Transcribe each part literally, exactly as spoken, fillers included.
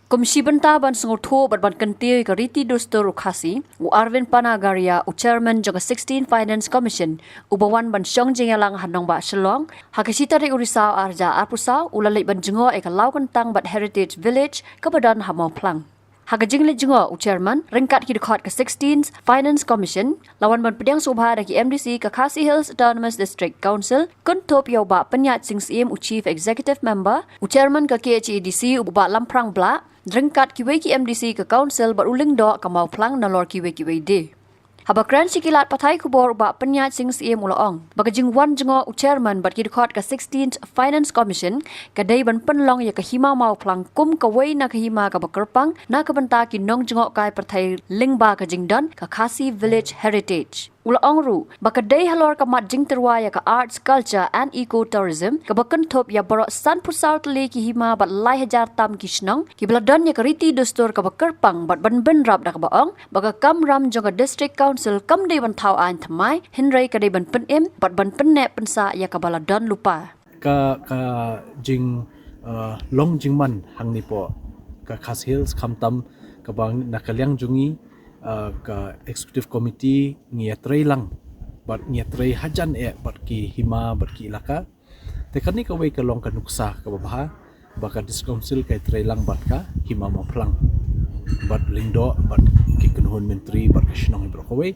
Kum shi bynta ban sngewthuh bad ban kyntiew ïa ka riti dustur u Khasi, u Arvind Panagaria, u chairman jong ka sixteen Finance Commission, uba wan ban shong jingïalang ha nongbah Shillong ha ka shi tarik u Risaw ar hajar arphew saw, u la leit ban jngoh ïa ka Lawkyntang bad Heritage Village kaba don ha Mawphlang. Ha ka jingleit jngoh u chairman ryngkat ki dkhot ka sixteen Finance Commission la wan ban pdiang sngewbha da ki M D C ka Khasi Hills Autonomous District Council, kynthup ïa u Bah Pynïaid Sing Syiem, u Chief Executive Member, u chairman ka K H A D C, u Bah Lamphrang Blah, ryngkat kiwei ki M D C ka Council bad u Lyngdoh ka Mawphlang, nalor kiwei kiwei de. Haba kren sha ki lad pathai khubor, u Bah Pynïaid Sing Syiem u la ong ba ka jingwan jngoh u chairman bad ki dkhot ka sixteen Finance Commission ka dei ban pynlong ïa ka Hima Mawphlang kum kawei na ka hima kaba kyrpang na ka bynta ki nongjngohkai pyrthei lyngba ka jingdon ka Khasi Village Heritage. U la ong ruh ba ka dei halor ka mat jingtyrwa ïa ka Arts, Culture and Eco Tourism kaba kynthup ïa baroh sanphew saw tylli ki hima bad lai hajar tam ki shnong kiba la don ïa ka riti dustur kaba kyrpang bad ban bynrap da kaba ong ba ka kamram jong ka District Council kam dei ban thaw aiñ thymmai, hynrei ka dei ban pynim bad ban pynneh pynsah ïa kaba la don lypa. Ka, ka jing, uh, long jingman hangne hapoh ka Khasi Hills, khamtam kaba na ka liang jong ngi, uh, ka Executive Committee ngi ïatrei lang bad ngi ïatrei hajan eh bad ki hima bad ki ilaka. Te kane kawei ka long ka nuksa kaba bha ba ka District Council ka ïatrei lang bad ka Hima Mawphlang, bad Lyngdoh, bad ki kynhun myntri, bad ka shnong hi baroh kawei,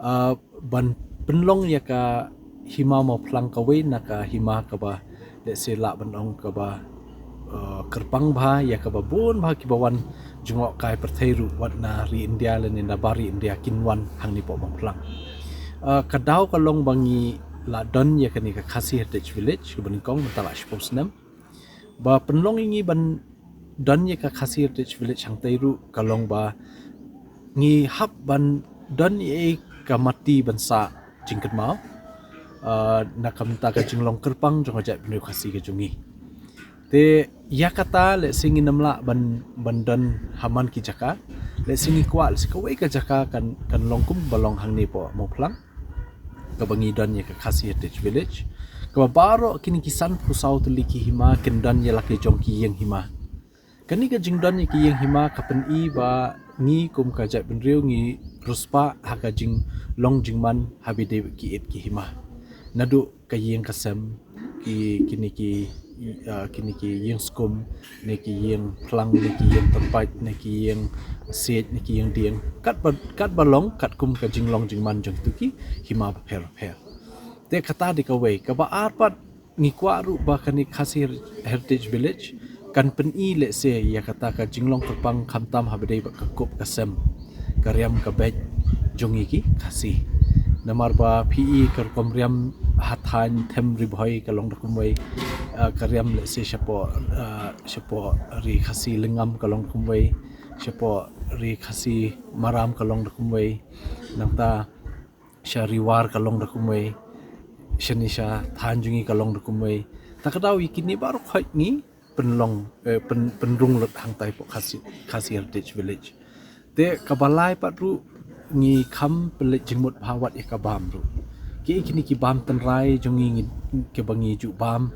uh, ban pynlong ïa ka Hima Mawphlang kawei na ka hima kaba, let's say, lah ban ong kaba, uh, kyrpang bha ïa kaba bun bha kiba wan jngohkai pyrthei ruh, wat na ri India lane na bar ri India, kin wan hangne hapoh Mawphlang. Uh, ka daw ka long ba ngi la don ïa kane ka Khasi Heritage Village kaba nyngkong mynta la shiphew snem. Ba pynlong ïa ngi ban don ïa ka Khasi Heritage Village hangtei ruh ka long ba ngi hap ban don ïa ka mati ban sah jingkynmaw, uh, na ka bynta ka jinglong kyrpang jong ka jaitbynriew Khasi ka jong ngi. Te ïa kata, let's say, ngin ym lah ban, ban don ha man ki jaka, let's say, ngi kwah, let's say, kawei ka jaka kan, kan long kum ba long hangne hapoh Mawphlang, kaba ngi don ïa ka Khasi Heritage Village, kaba baroh kine ki sanphew saw tylli ki hima kin don ïa la ki jong ki ïing hima. Kane ka jingdon ïa ki ïing hima ka pyni ba ngi kum ka jaitbynriew ngi riewspah ha ka jinglong jingman haba ïadei bad ki ïit ki hima. Naduh ka ïing ka sem, ki, kine ki, uh, kine ki ïing skum, ne ki ïing phlang, ne ki ïing tyrpait, ne ki ïing siej, ne ki ïing dieng, katba, katba long katkum ka jinglong jingman jong kito ki hima bapher bapher. Te kata dei kawei. Kaba ar pat, ngi kwah ruh ba kane Khasi Her-, Heritage Village kan pyni, let's say, ïa kata ka jinglong kyrpang khamtam haba ïadei bad ka kup ka sem, ka riam ka beit jong ngi ki Khasi. Namar ba phi i ka rukom riam ha thaiñ Them Ri Bhoi ka long da kumwei, uh, ka riam, let's say, shapoh, uh, shapoh Ri Khasi Lyngngam ka long da kumwei, shapoh Ri Khasi Maram ka long da kumwei, nangta sha Ri War ka long da kumwei, shane sha thaiñ jong ngi ka long da kumwei. Ta ka daw ïa kine baroh khoit ngi pynlong, eh, pyn, pynrung lut hangtai hapoh Khasi, Khasi Heritage Village. Te kaba lai pat ruh, ngi kham pynleit jingmut bha wat ïa ka bam ruh. Ki, kine ki bam tynrai jong ngi, ngi, kiba ngi ju bam,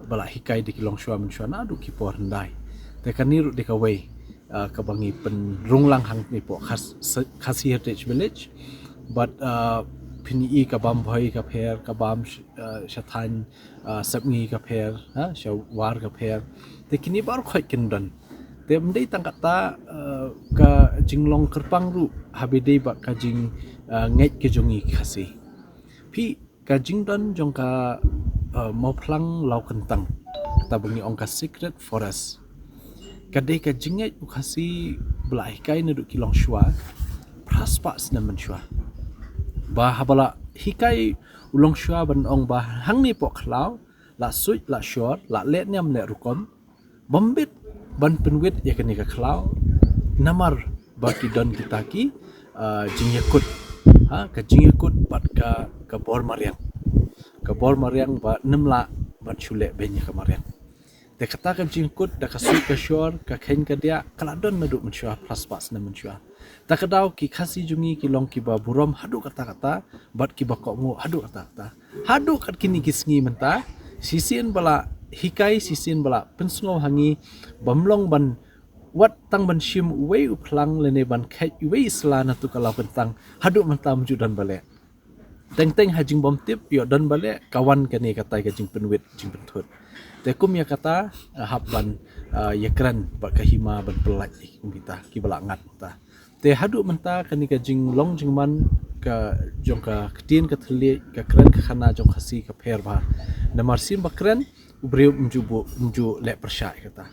ba la hikai da ki longshuwa mynshuwa naduh ki por hyndai. Te kane ruh dei kawei, uh, kaba ngi pynrung lang hangne hapoh Khas-, Khasi Heritage Village. Bad, uh, phin i ka bam Bhoi ka pher, ka bam sh-, uh, sha thaiñ, uh, Sepngi ka pher, ha, sha War ka pher. Te kine baroh khoit kin don. Te ym dei tang kata, uh, ka jinglong kyrpang ruh haba ïadei bad ka jing, uh, ngeit ka jong ngi Khasi. Phi, ka jingdon jong ka, uh, Mawphlang Lawkyntang, kata ba ngi ong ka Secret Forest, ka dei ka jingngeit u Khasi ba la hikai naduh ki longshuwa phra spah snem mynshuwa. Ba haba la hikai u longshuwa ban ong ba hangne hapoh khlaw la suit la shor, la leh niam leh rukom, bym bit ban pynwit ïa kane ka khlaw, namar ba ki don kita ki, uh, jingïakut. Ha, ka jingïakut bad ka, ka bor mariang. Ka bor mariang ba ym lah ban shu leh beiñ ïa ka mariang. Te kata ka jingïakut da ka suit ka shor, ka kheiñ ka diah, ka la don naduh mynshuwa, phra spah snem mynshuwa. Ta ka daw ki Khasi jong ngi ki long kiba burom haduh katta katta, bad kiba kohnguh haduh katta katta. Haduh kat kine ki sngi mynta, shisien ba la hikai, shisien ba la pynsngew ha ngi, bym long ban Wat tang ban shim uwei u phlang lane ban kheit uwei u sla na tu ka law kyntang, haduh mynta ym ju don ba leh. Teng teng ha jingbym tip ïoh don ba leh, ka wan kane katai ka jingpynwit jingpynthut. Te kum ïa kata, ah, hap ban, ah, ïa kren bad ka hima ban pyllait ïa ki kum kita kiba la ngat ta. Te haduh mynta kane ka jinglong jingman ka jong ka ktien ka thylliej, ka kren ka khana jong Khasi ka pher bha. Namar shisien ba kren, u briew ym ju buh, ym ju leh pyrshah ïa kata.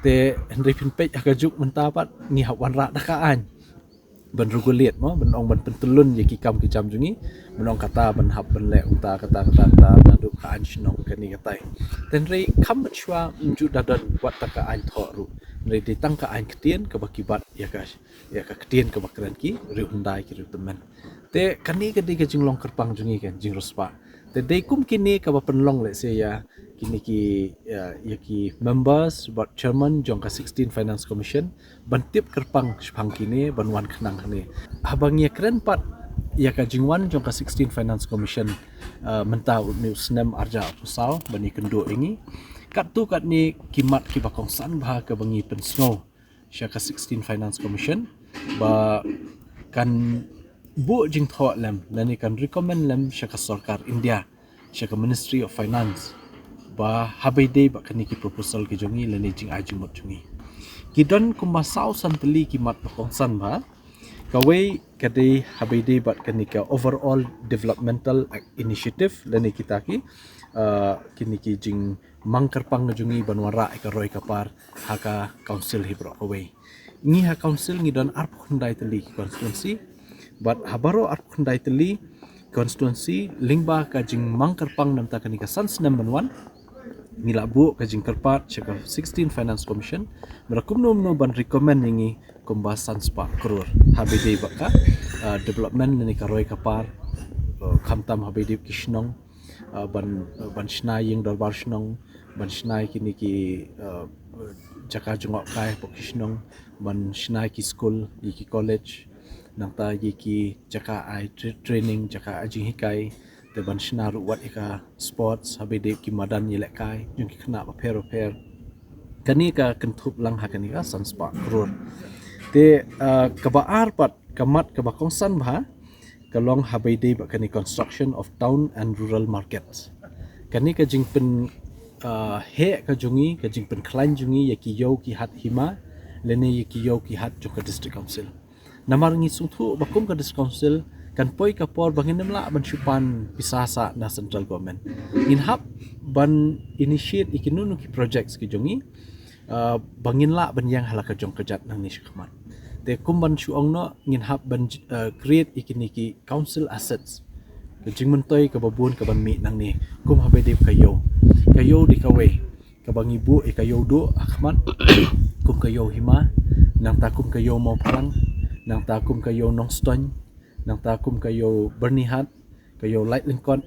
Te hynrei phin peit ha ka juk mynta pat ngi hap wanrah da ka aiñ ban regulate mo, ban ong ban pyntyllun ïa ki kam ki jam jong ngi, ban ong kata ban hap ban leh ong ta kata kata kata naduh ka aiñ shnong kane katai. Te hynrei kham mynshuwa ym ju da don wat tang ka aiñ thoh ruh. Hynrei dei tang ka aiñ ktien kaba ki bat ïa ka, ïa ka ktien kaba kren ki riew hyndai ki riew tymmen. Te kane ka dei ka jinglong kyrpang jong ngi, ka jingriewspah. Te dei kum kine kaba pynlong lehse ïa kine ki, ïa, ïa ki members bad chairman jong ka sixteen Finance Commission ban tip kyrpang shaphang kine ban wan khnang hangne. Haba ngi ïa kren pat ïa ka jingwan jong ka sixteen Finance Commission, eh, mynta u, une u snem arhajar arphew saw ban ïakynduh ïa ngi. Katto katne ki mat kiba kongsan bha kaba ngi pynsngew sha ka sixteen Finance Commission ba kan buh jingthoh lem lane kan recommend lem sha ka sorkar India, sha ka Ministry of Finance, ba haba ïadei bad kine ki proposal ki jong ngi lane jingai jingmut jong ngi. Ki don kumba saw san tylli ki mat ba kongsan bha. Kawei ka dei haba ïadei bad kane ka overall developmental initiative lane kita ki, uh, kine ki jingmang kyrpang jong ngi ban wanrah ïa ka roi ka par ha ka council hi baroh kawei. Ngi ha council ngi don arphew khyndai tylli ki constituency. Bad ha baroh arphew khyndai tylli constituency lyngba ka jingmang kyrpang namar kane ka san snem ban wan, ngi la buh ka jingkyrpad sha ka sixteen Finance Commission ba kumno kumno ban recommend ïa ngi kumba san spah klur haba ïadei bad ka, uh, development lane ka roi ka par, uh, khamtam haba ïadei bad ki shnong, uh, ban, uh, ban shna ïing dorbar shnong, ban shna ïa kine ki, uh, jaka jngohkai hapoh ki shnong, ban shna ïa ki skul, ïa ki college, nangta ïa ki jaka ai tra-, training, jaka ai jinghikai, te ban shna ruh wat ïa ka sports haba ïadei bad ki madan ïalehkai jong ki khynnah bapher bapher. Kane ka kynthup lang ha kane ka san spah klur. Te, uh, kaba ar pat ka mat kaba kongsan bha ka long haba ïadei bad kane construction of town and rural markets. Kane ka jingpyn, uh, heh ka jong ngi, ka jingpynkhlaiñ jong ngi ïa ki ïew ki hat hima lane ïa ki ïew ki hat jong ka District Council. Namar ngi sngewthuh ba kum ka District Council kan poi ka por ba ngin ym lah ban shu pan pisa sah na central government. Ngin hap ban initiate ïa kino kino ki projects ki jong ngi, uh, ba ngin lah ban ïeng ha la ka jong ka jait nangne sha khmat. Te kum ban shu ong noh ngin hap ban, uh, create ïa kine ki council assets. Ka jingmyntoi kaba bun kaban mih nangne kum haba ïadei bad ka ïew. Ka ïew dei kawei kaba ngi buh ïa ka ïew duh ha khmat, kum ka ïew hima, nangta kum ka ïew Mawphlang, nangta kum ka ïew Nongstoiñ, nangta kum ka ïew Byrnihat, ka ïew Laitlyngkot,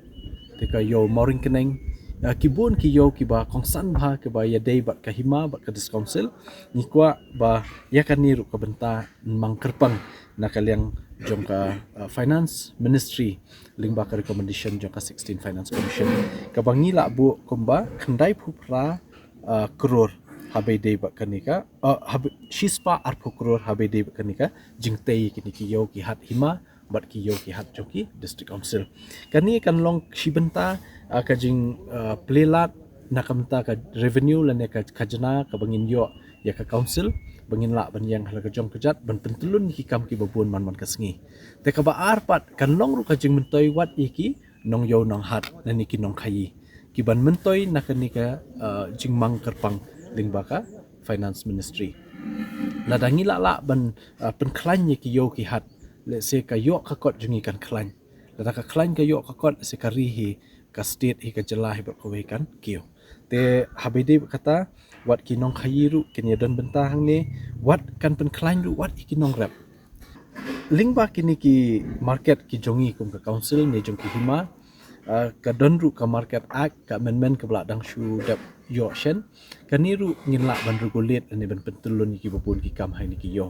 te ka ïew Mawryngkneng. Ah, ki bun ki ïew kiba kongsan bha kiba ïadei bad ka hima bad ka District Council. Ngi kwah ba ïa kane ruh ka bynta ngi mang kyrpang na ka liang jong ka, ah, Finance Ministry lyngba ka recommendation jong ka sixteen Finance Commission, kaba ngi la buh kumba khyndai phew phra, ah, klur haba ïadei bad kane ka, ah, haba, shispah arphew klur haba ïadei bad kane ka jingtei kine ki ïew ki hat hima bad ki ïew ki hat jong ki District Council. Kane kan long shi bynta, ah, ka jing, ah, plie lad na ka bynta ka revenue lane ka khajna kaba ngin ïoh ïa ka council ba ngin lah ban ïeng ha la ka jong ka jait ban pyntyllun ïa ki kam kiba bun man man ka sngi. Te kaba ar pat kan long ruh ka jingmyntoi wat ïa ki nongïew nonghat lane ki nongkhaïi kiban myntoi na kane ka, ah, jingmang kyrpang lyngba ka Finance Ministry. Lada ngi lah lah ban, ah, pynkhlaiñ ïa ki ïew ki hat, lehse ka ïoh ka kot jong ngi kan khlaiñ. Lada ka khlaiñ ka ïoh ka kot, lehse ka ri hi, ka state hi, ka jylla hi baroh kawei kan kiew. Te haba ïadei bad kata, wat ki nongkhaïi ruh kin ïa don bynta hangne, wat kan pynkhlaiñ ruh wat ïa ki nongrep. Lyngba kine ki market ki jong ngi kum ka council ne jong ki hima, ah, ka don ruh ka Market Act, ka amendment kaba la dang shu dep ïoh shen. Kane ruh ngin lah ban regulate ne ban pyntyllun ïa kiba bun ki kam ha kine ki ïew.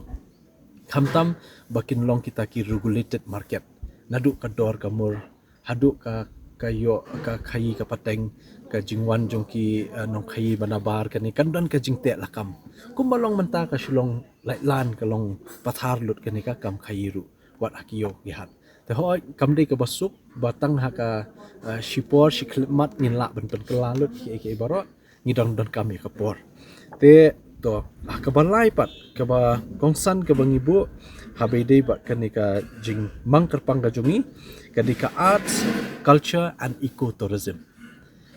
Khamtam ba kin long kita ki regulated market. Naduh ka dor ka mur haduh ka, ka ïoh ka khaïi ka pateng, ka jingwan jong ki, eh, nongkhaïi ba nabar, kane kan don ka jingteh lakam. Kumba long mynta ka Shillong Laitlan ka long pathar lut kane ka kam khaïi ruh wat ha ki ïew ki hat. Te hooid kam dei kaba suk ba tang ha ka, eh, shipor shi khyllipmat ngin lah ban pynkylla lut kiei kiei baroh, ngi dang donkam ïa ka por. Te to, ah, kaba lai pat, kaba kongsan kaba ngi buh ha ba ïadei bad kane ka jingmang kyrpang ka jong ngi ka dei ka arts, culture and eco tourism.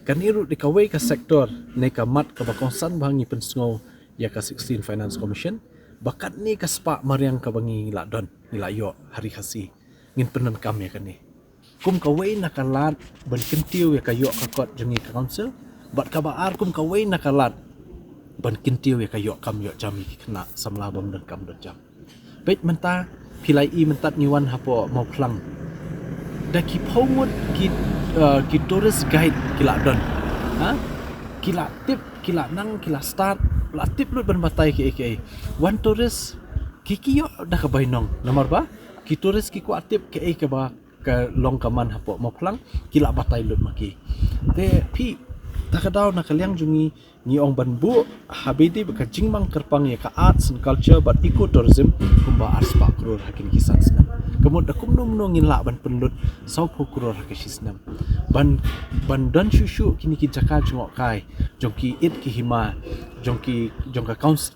Kane ruh dei kawei ka sector ne ka mat kaba kongsan ba ngi pynsngew ïa ka sixteen Finance Commission ba katne ka spah mariang kaba ngi la don, ngi la ïoh ha Ri Khasi, ngin pyndonkam ïa kane kum kawei na ka lad ban kyntiew ïa ka ïoh ka kot jong ngi ka council, bad kaba ar kum kawei na ka lad ban kyntiew ïa ka ïoh kam ïoh jam ïa ki khynnah samla bym don kam don jam. Peit mynta, phi la ïohi mynta ngi wan hapoh Mawphlang, da ki phew ngut ki, eh, ki tourist guide ki la don. Ha? Ki la tip, ki la nang, ki la stad, la tip lut ban batai kiei kiei. Wan tourist, ki ki ïoh da ka bainong. Namar ba ki tourist ki kwah tip kiei kaba ka long ka man hapoh Mawphlang, ki la batai lut ma ki. Te phi, ta ka daw na ka liang jong ngi, ngi ong ban buh ha ba ïadei bad ka jingmang kyrpang ïa ka arts and culture bad eco tourism kumba arspah klur ha kine ki san snem. Ka mut da kumno kumno ngin lah ban pynlut sawphew klur ha ka shi snem. Ban, ban don shuh shuh kine ki jaka jngohkai jong ki ïit ki hima, jong ki, jong ka council,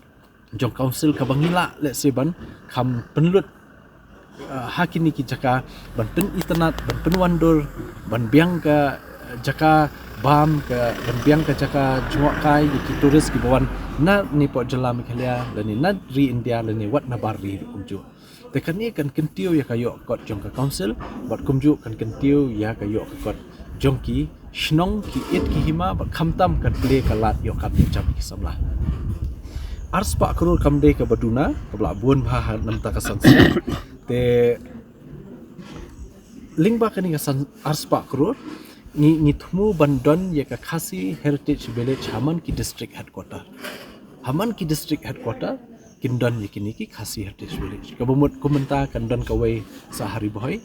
jong council kaba ngi lah lehse ban kham pynlut, uh, ha kine ki jaka ban pynitynnad, ban pynwandur, ban biang ka, uh, jaka bam, ka, ban biang ka jaka jngohkai ïa ki tourist kiba wan na ne poh jylla Meghalaya lane na ri India lane wat nabar ri ruh kumjuh. Te kane kan kyntiew ïa ka ïoh kot jong ka council bad kumjuh kan kyntiew ïa ka ïoh ka kot jong ki shnong ki ïit ki hima bad khamtam kan plie ka lad ïoh kam ïoh jam ki samla. Arspah klur kam dei kaba duna, kaba la bun bha ha namar ka san snem. Te lyngba kane ka san arspah klur ngi, ngi thmu ban don ïa ka Khasi Heritage Village ha man ki district headquarter. Ha man ki district headquarter kin don ïa kine ki Khasi Heritage Village. Kaba mut kum mynta kan don kawei sa ha Ri Bhoi.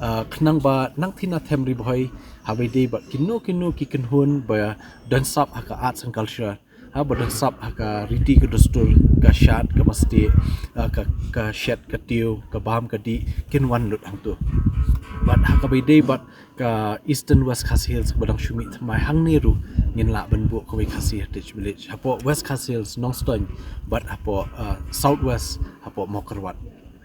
Ah, khnang ba nangthie nathem Ri Bhoi ha ba ïadei bad kino kino ki kynhun ba don sap ha ka arts and culture, ha, ba don sap ha ka riti ka dustur, ka shad ka mastieh, ah, ka, ka shet ka tiew, ka bam ka dih, kin wan lut hangto. Bad ha kaba ïadei bad ka Eastern West Khasi Hills kaba dang shu mih thymmai, hangne ruh ngin lah ban buh kawei Khasi Heritage Village hapoh West Khasi Hills, Nongstoiñ, bad hapoh, uh, South West hapoh Mawkyrwat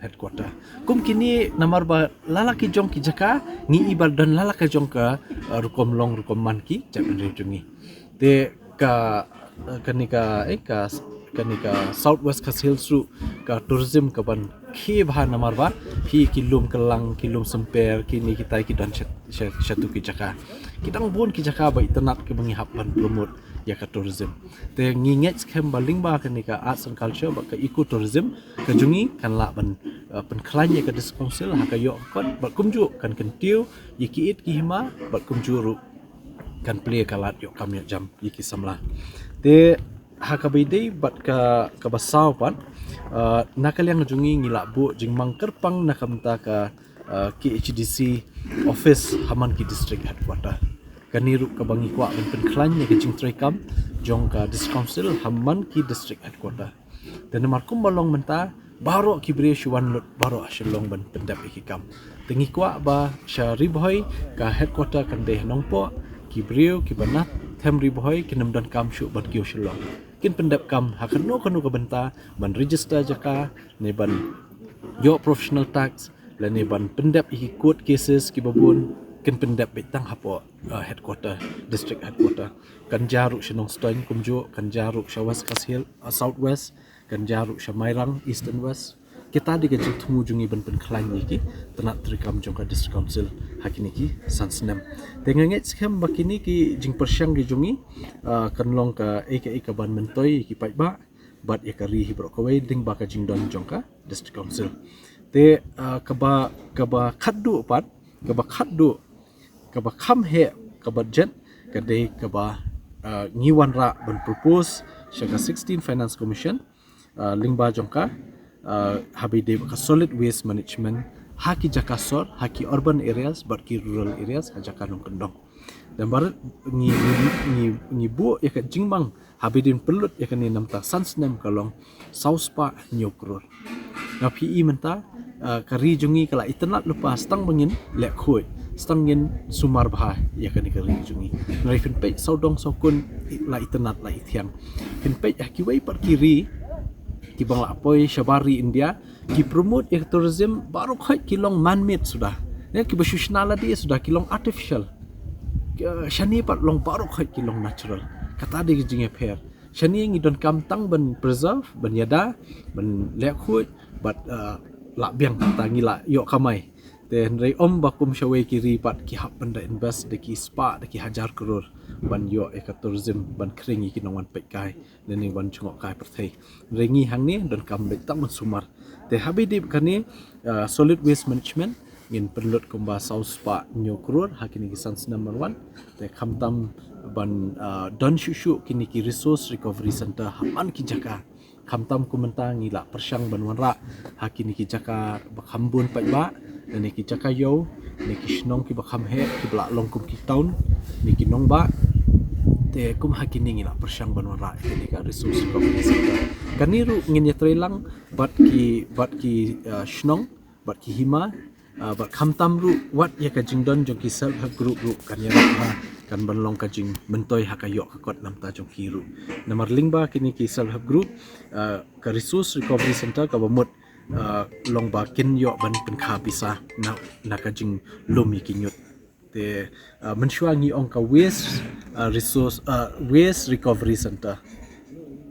headquarter. Kum kine namar ba la la ki jong ki jaka ngi i ba don la la ki jong ka, uh, rukom long rukom man ki jaitbynriew jong ngi. Te ka, eh, kane ka, eh, ka, kane ka South West Khasi Hills ruh ka tourism kaban khie bha namar ba phi ki lum Klang, ki lum Symper, kine kitai ki don sha, sha, shatu ki jaka. Ki dang bun ki jaka ba itynnad kiba ngi hap ban promote ïa ka tourism. Te ngi ngeit skhem ba lyngba kane ka arts and culture bad ka eco tourism ka jong ngi kan lah ban, eh, pynkhlaiñ ïa ka district council ha ka ïoh ka kot bad kumjuh kan kyntiew ïa ki ïit ki hima bad kumjuh ruh kan plie ka lad ïoh kam ïoh jam ïa ki samla. Te ha kaba ïadei bad ka, kaba saw pat, uh, na ka liang jong ngi ngi la buh jingmang kyrpang na ka bynta ka, uh, K H A D C office ha man ki district headquarter. Kane ruh kaba ngi kwah ban pynkhlaiñ ïa ka jingtrei kam jong ka district council ha man ki district headquarter. Te namar kumba long mynta, baroh ki briew shu wan lut baroh ha Shillong ban pyndep ïa ki kam. Te ngi kwah ba sha Ri Bhoi ka headquarter kan dei ha Nongpoh, ki briew kiba nathem Ri Bhoi kin ym donkam shuh ban kiew Shillong. Kin pyndep kam ha kano kano ka bynta, ban register jaka, ne ban ïoh professional tax, lane ban pyndep ïa ki court cases kiba bun, kin pyndep beit tang hapoh, uh, headquarter, district headquarter. Kan jia ruh sha Nongstoiñ kumjuh, kan jia ruh sha West Khasi Hills, uh, South West, kan jia ruh sha Mairang, Eastern West. Kita dei ka jingthmu jong ngi ban pynkhlaiñ ïa ki tnat treikam jong ka District Council ha kine ki san snem. Te nga ngeit skhem ba kine ki jingpyrshang ki jong ngi, ah, kan long kaei kaei kaban myntoi ïa ki paidbah bad ïa ka ri hi baroh kawei lyngba ka jingdon jong ka District Council. Te, ah, kaba, kaba khatduh pat, kaba khatduh, kaba kham heh ka budget ka dei kaba, ah, ngi wanrah ban propose sha ka sixteen Finance Commission, ah, lyngba jong ka, ah, haba ïadei bad ka solid waste management ha ki jaka sor, ha ki urban areas bad ki rural areas, ha jaka nongkyndong. Te namar ngi ngi ngi, ngi buh ïa ka jingmang haba ïadei pynlut ïa kane namar san snem ka long saw spah hynñiew klur. Nga phi i mynta, ah, ka ri jong ngi ka la itynnad lypa, tang ba ngin leh khuid, tang ngin sumar bha ïa kane ka ri jong ngi. Hynrei phin peit sawdong sawkun la itynnad la ithiang. Phin peit ha kiwei pat ki ri kiba la poi shabar ri India, ki promote ïa ka tourism baroh khoit ki long man-made suda. Ne, kiba shu shna lade suda ki long artificial. Ki, ah, shane pat long baroh khoit ki long natural. Kata dei ka jingïapher. Shane ngi donkam tang ban preserve, ban ïada, ban leh khuid, bad, ah, lah biang, kata ngi lah ïoh kamai. Te hynrei ym ba kum shawei ki ri pat ki hap ban da invest da ki spah, da ki hajar klur ban ïoh ïa ka tourism, ban khring ïa ki nongwan peit kai lane wan jngoh kai pyrthei. Hynrei ngi hangne donkam beit tang ban sumar. Te haba ïadei kane, ah, solid waste management, ngin pynlut kumba saw spah hynñiew klur ha kine ki san snem ban wan. Te khamtam ban, ah, don shuh shuh kine ki resource recovery center ha man ki jaka. Khamtam kum mynta ngi lah pyrshang ban wanrah ha kine ki jaka ba kham bun paidbah, ne ki jaka ïew, ne ki shnong kiba kham heh, kiba lah long kum ki town, ne ki nongbah. Te kum ha kine ngi lah pyrshang ban wanrah ïa kine ka resource recovery center. Kane ruh ngin ïatreilang bad ki, bad ki, ah, shnong, bad ki hima, ah, bad khamtam ruh wat ïa ka jingdon jong ki self help group ruh kan ïarap bha, kan ban long ka jingmyntoi ha ka ïoh ka kot namar jong ki ruh. Namar lyngba kine ki self help group, ah, ka resource recovery center kaba mut, ah, long ba kin ïoh ban pynkha pisa na, na ka jinglum ïa ki ñiut. Te, ah, mynshuwa ngi ong ka waste, ah, resource, ah, waste recovery center,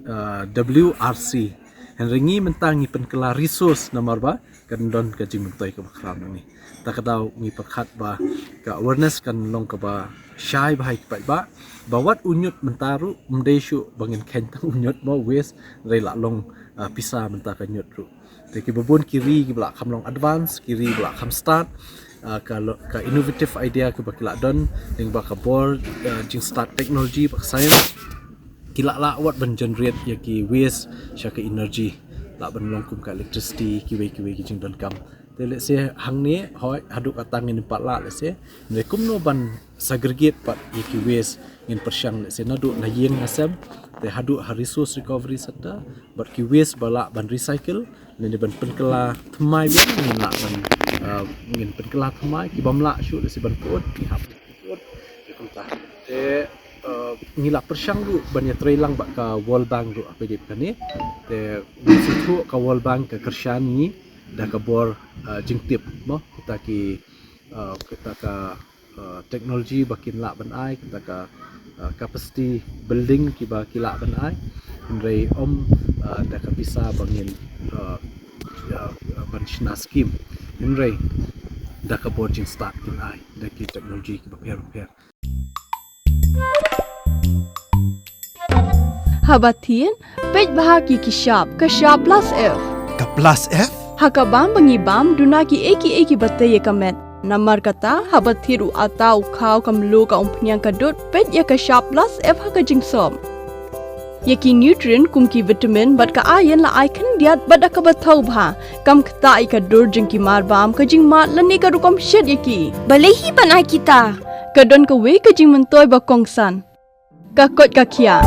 ah, W R C. Hynrei ngi mynta ngi pynkylla resource namar ba kan don ka jingmyntoi kaba khraw nangne. Ta ka daw ngi pyrkhat ba ka awareness kan long kaba shai bha ïa ki paidbah, ba wat u ñiut mynta ruh ym dei shuh ba ngin kheiñ tang u ñiut mo waste, hynrei lah long, ah, pisa mynta ka ñiut ruh. Te kiba bun ki ri kiba lah kham long advance, ki ri kiba lah kham start, ah, ka lo-, ka innovative idea kiba ki lah don lyngba ka bor, ah, jingstart technology bad ka science, ki lah lah wat ban generate ïa ki waste sha ka energy, lah ban long kum ka electricity, kiwei kiwei ki jingdonkam. Te lehse hangne, hooid, haduh katta ngin pat lah lehse, hynrei kumno ban segregate pat ïa ki waste, ngin pyrshang lehse naduh na ïing na sem, te haduh ha resource recovery center, bad ki waste ba lah ban recycle, lane ban pynkylla thymmai biang, ngin lah ban, ah, ngin pynkylla thymmai, ki bym lah shuh lehse ban pyut, ngi hap pyut, ïa kumta. Te, ah, ngi lah pyrshang ruh ban ïatreilang bad ka World Bank ruh haba ïadei kane. Te ngi sngewthuh ka World Bank ka kyrshan ngi da ka bor, ah, jingtip mo, kita ki, ah, kita ka, ah, technology ba kin lah ban ai, kita ka, ah, capacity building kiba ki lah ban ai. Hynrei ym, ah, da ka pisa ba ngin, ah, ah, ban shna skim. Hynrei da ka bor jingstad kin ai, da ki technology kiba pher pher. Haba thied, peit bha ki ki shap, ka shap plus F. Ka plus F? Ha ka bam ba ngi bam, duna ki ei ki ei kiba tei ïa ka met. Namar kata, haba thied u atta, u khaw, ka mluh, ka umphniang, ka dud, peit ïa ka shap plus F ha ka jingsop. Ïa ki nutrient kum ki vitamin bad ka iron la ai khyndiat bad da kaba thaw bha. Kam ktah ïa ka dur jong ki marbam, ka jingmad lane ka rukom shet ïa ki. Balei hi ban ai kita? Ka don kawei ka jingmyntoi ba kongsan. Ka koit ka khiah.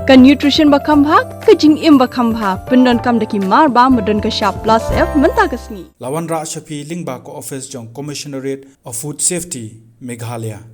Ka nutrition ba kham bha, ka jingim ba kham bha. Pyndonkam da ki marbam ba don ka shap plus F mynta ka sngi. La wanrah sha phi lyngba ka office jong Commissionerate of Food Safety, Meghalaya.